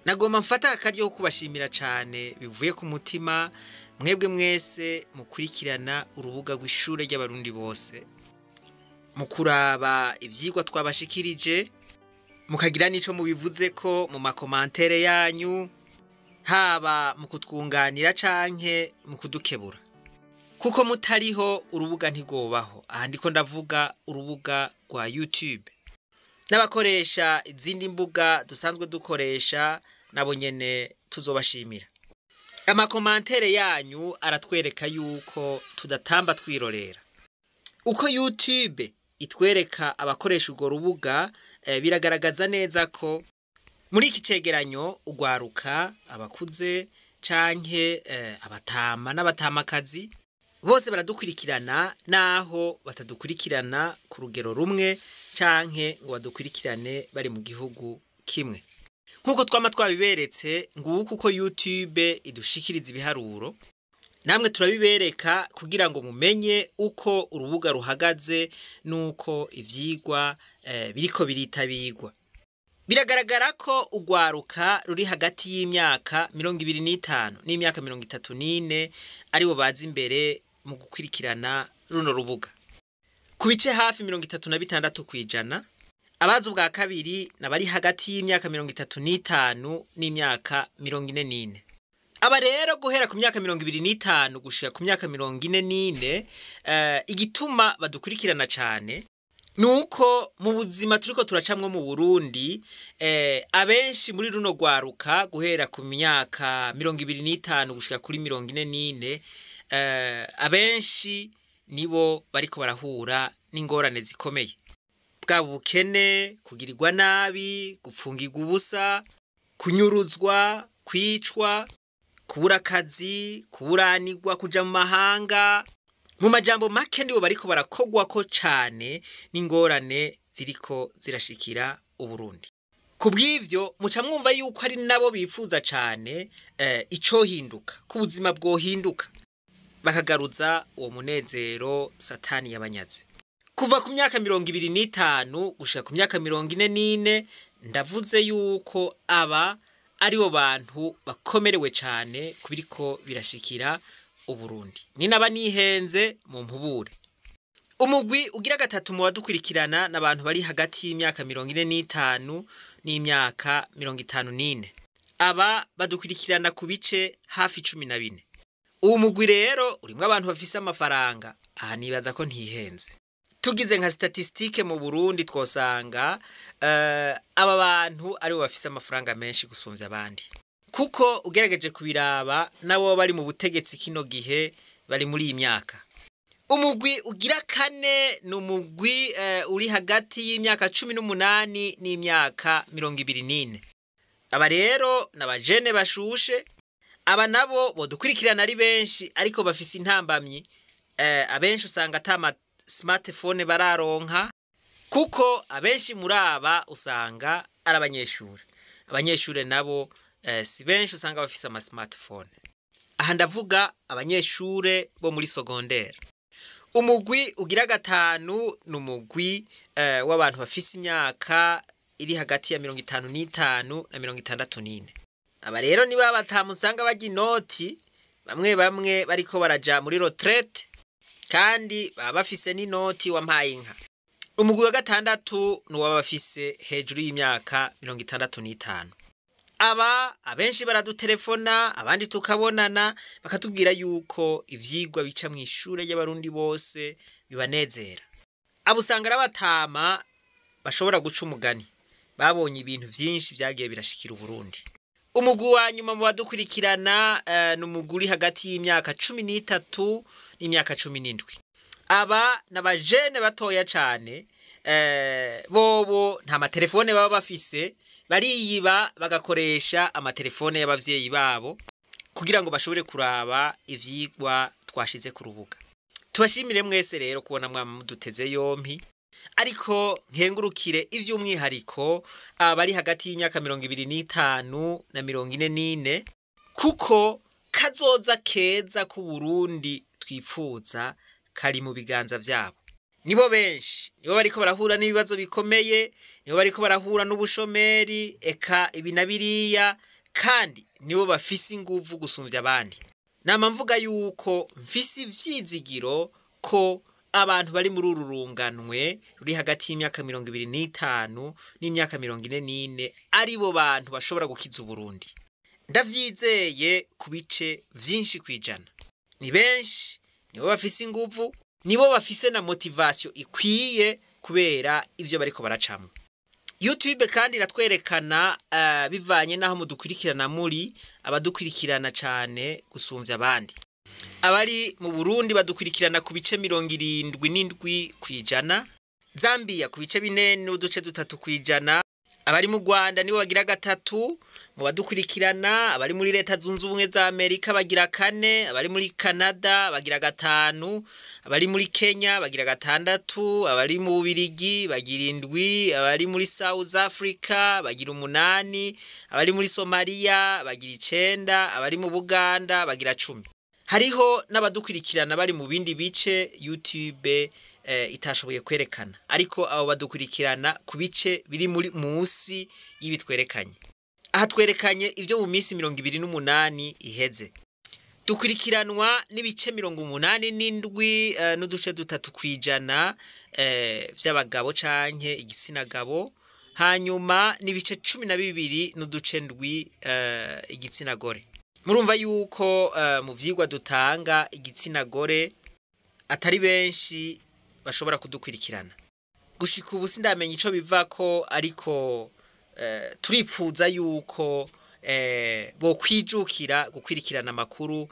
Nagomba mfata akaryo ko kubashimira cyane bivuye ku mutima, mwebwe mwese mukurikirana urubuga rw'ishure ry'Abarundi bose, mu kuraba ivyigwa twabashikirije, mukagira n'ico mubivuze ko mu ma commentaires yanyu, haba mu kutwunganira canke mu kudukebura, kuko mutariho urubuga ntigobaho. Aha ndiko ndavuga urubuga rwa YouTube n'abakoresha izindi mbuga dusanzwe dukoresha, nabo nyene tuzobashimira. Ama commentaires yanyu aratwereka yuko tudatamba twirorera. Uko YouTube itwereka abakoresha urwo rubuga, biragaragaza neza ko muri iki cegeranyo ugwaruka, abakuze canke abatama n'abatamakazi bose baradukurikirana, naho batadukurikirana ku rugero rumwe canke ngo badukurikirane bari mu gihugu kimwe. Nk'uko twama twabiberetse, nguko uko YouTube idushikiriza ibiharuro, namwe turabibereka kugira ngo mumenye uko urubuga ruhagaze n'uko ivyigwa biriko biritabirwa. Biragaragara ko ugwaruka ruri hagati y'imyaka 25 n'imyaka 34 aribo baza imbere mu gukurikirana runo rubuga, ku bice hafi 36%. Abaza ubwa kabiri nabari hagati y'imyaka 35 n'imyaka 44. Aba rero guhera ku myaka 25 gushika ku myaka 44, igituma badukurikirana cane nuko mu buzima turiko turacamwo mu Burundi, abenshi muri runo rwaruka guhera ku myaka 25 gushika kuri 44, abenshi nibo bariko barahura n'ingorane zikomeye, bwaba ubukene, kugirirwa nabi, gupfungirwa ubusa, kunyuruzwa, kwicwa, kubura akazi, kuburanirwa kuja mu mahanga. Mu majambo make, nibo bariko barakogwako cane n'ingorane ziriko zirashikira Uburundi. Kubw'ivyo muca mwumva yuko ari nabo bifuza cane icohinduka, ko ubuzima bwohinduka, bakagaruza uwo munezero Satani yabanyaze. Kuva ku myaka 25 gushika ku myaka 44, ndavuze yuko aba aribo bantu bakomerewe cane kubiriko birashikira Uburundi. Ninaba nihenze mu mpubure. Umugwi ugira gatatu mu badukurikirana n'abantu bari hagati y'imyaka 45 n'imyaka 54. Aba badukurikirana ku bice hafi 14. Uwo mugwi rero urimwo abantu bafise amafaranga. Aha nibaza ko ntihenze. Tugize nka statistique mu Burundi, twosanga aba bantu aribo bafise amafaranga menshi gusumvya abandi, kuko ugerageje kubiraba nabo bari mu butegetsi kino gihe bari muri iyi myaka. Umugwi ugira kane ni umugwi uri hagati y'imyaka 18 n'imyaka 24. Aba rero ni abajene bashushe. Aba nabo bodukurikirana ari benshi, ariko bafise intambamyi. Abenshi usanga ata ma smartphone bararonka, kuko abenshi muri aba usanga ari abanyeshure. Abanyeshure nabo si benshi usanga bafise ama smartphone. Aha ndavuga abanyeshure bo muri secondaire. Umugwi ugira gatanu ni umugwi w'abantu bafise imyaka iri hagati ya 55 na 64. Aba rero niba batamusanga barya inoti, bamwe bamwe bariko baraja muri retraite kandi baba bafise n'inoti wampaye inka. Umugwi wa gatandatu ni uw'abafise hejuru y'imyaka 65. Aba abenshi baradutelefona, abandi tukabonana, bakatubwira yuko ivyigwa bica mw'ishure ry'Abarundi bose bibanezera. Abo usanga ari abatama bashobora guca umugani, babonye ibintu vyinshi vyagiye birashikira Uburundi. Umugwi wa nyuma mu badukurikirana ni umugwi uri hagati y'imyaka 13 n'imyaka 17. Aba ni abajene batoya cane, bobo nta matelefone baba bafise, bariyiba bagakoresha amatelefone y'abavyeyi babo kugira ngo bashobore kuraba ivyigwa twashize ku rubuga. Tubashimire mwese rero kubona mwama muduteze yompi, ariko nkengurukire ivy'umwihariko abari hagati y'imyaka 25 na 44, kuko kazoza keza k'Uburundi twipfuza kari mu biganza vyabo. Nibo benshi, nibo bariko barahura n'ibibazo bikomeye, nibo bariko barahura n'ubushomeri, eka ibi na biriya. Kandi nibo bafise inguvu gusumvya abandi. Nama mvuga yuko mfise ivyizigiro ko abantu bari muri uru runganwe ruri hagati y'imyaka 25 n'imyaka 44 aribo bantu bashobora gukiza Uburundi. Ndavyizeye ku bice vyinshi kwijana. Ni benshi, nibo bafise inguvu, nibo bafise na motivation ikwiye kubera ivyo bariko baracamwo. YouTube kandi iratwerekana bivanye n'aho mudukurikirana muri abadukurikirana cane gusumvya abandi. Abari mu Burundi badukurikirana ku bice 77 kwijana, Zambia ku bice 4.3 kwijana, abari mu Rwanda nibo bagira 3 mu badukurikirana, abari muri Leta Zunze Ubumwe za Amerika bagira 4, abari muri Canada bagira 5, abari muri Kenya bagira 6, abari mu Bubirigi bagira 7, abari muri South Africa bagira 8, abari muri Somalia bagira 9, abari mu Buganda bagira 10. Hariho n'abadukurikirana bari mu bindi bice YouTube itashoboye kwerekana, ariko abo badukurikirana ku bice biri muri musi y'ibitwerekanye. Aha twerekanye ivyo mu minsi 28 iheze. Dukurikiranwa n'ibice 87 n'uduce 3 kwijana vy'abagabo canke igitsina gabo, hanyuma n'ibice 12 n'uduce 7 igitsina gore. Murumva yuko mu vyigwa dutanga igitsina gore atari benshi bashobora kudukurikirana. Gushika ubu sindamenya ico bivako, ariko turipfuza yuko bokwijukira gukwirikirana amakuru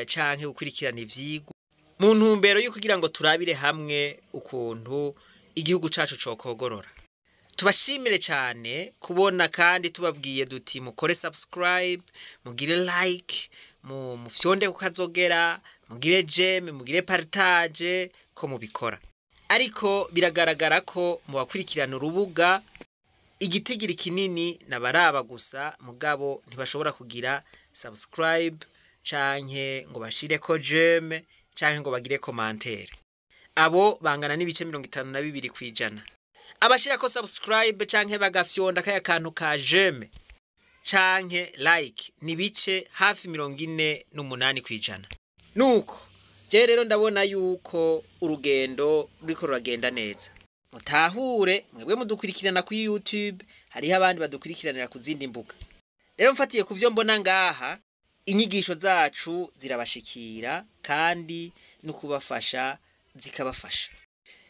canke gukwirikirana ivyigwa mu ntumbero yo kugira ngo turabire hamwe ukuntu igihugu cacu cokogorora. Tubashimire cane kubona, kandi tubabwiye duti mukore subscribe, mugire like, mufyonde kukazogera, mugire j'aime, mugire partage ko mubikora. Ariko biragaragara ko mu bakurikirana urubuga igitigiri kinini nabaraba gusa, mugabo ntibashobora kugira subscribe canke ngo bashireko j'aime canke ngo bagire commentaire. Abo bangana n'ibice 52 kwijana. Abashirako subscribe canke bagafyonda kaya kantu ka j'aime canke like ni bice hafi 48 kwijana. Nuko je rero ndabona yuko urugendo ruriko ruragenda neza. Mutahure mwebwe mudukurikirana ku YouTube, hariho abandi badukurikiranira ku zindi mbuga. Rero mfatiye ku vyo mbona ngaha, inyigisho zacu zirabashikira kandi no kubafasha zikabafasha.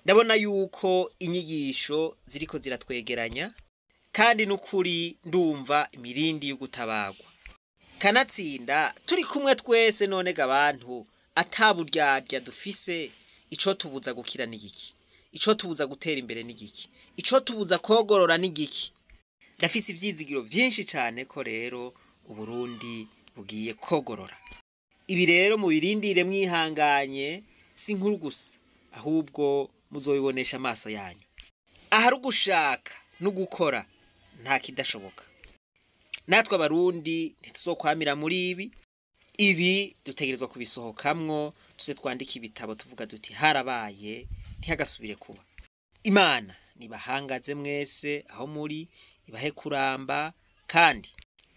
Ndabona yuko inyigisho ziriko ziratwegeranya, kandi n'ukuri ndumva imirindi yo gutabagwa. Kanatsinda turi kumwe twese, none gabantu ataburyarya dufise, ico tubuza gukira n'igiki, ico tubuza gutera imbere n'igiki, ico tubuza kogorora n'igiki. Ndafise ivyizigiro vyinshi cane ko rero Uburundi bugiye kogorora. Ibi rero mubirindire mwihanganye, si inkuru gusa, ahubwo muzobibonesha amaso yanyu. Ahari ugushaka no gukora nta kidashoboka. Natwe abarundi ntituzokwamira muri ibi. Ibi dutegerezwa kubisohokamwo, tuze twandike ibitabo tuvuga duti harabaye ntihagasubire kuba. Imana nibahangaze mwese aho muri, ibahe kuramba,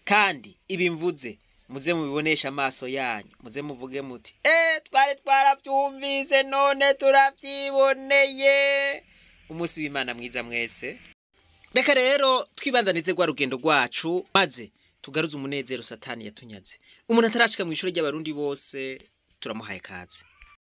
kandi ibi mvuze muze mubibonesha amaso yanyu, muze muvuge muti twari twaravyumvise none turavyiboneye. Umunsi w'Imana mwiza mwese. Reka rero twibandanize rwa rugendo rwacu, maze tugaruze umunezero Satani yatunyaze. Umuntu atarashika mu ishure ry'abarundi bose turamuhaye kaze.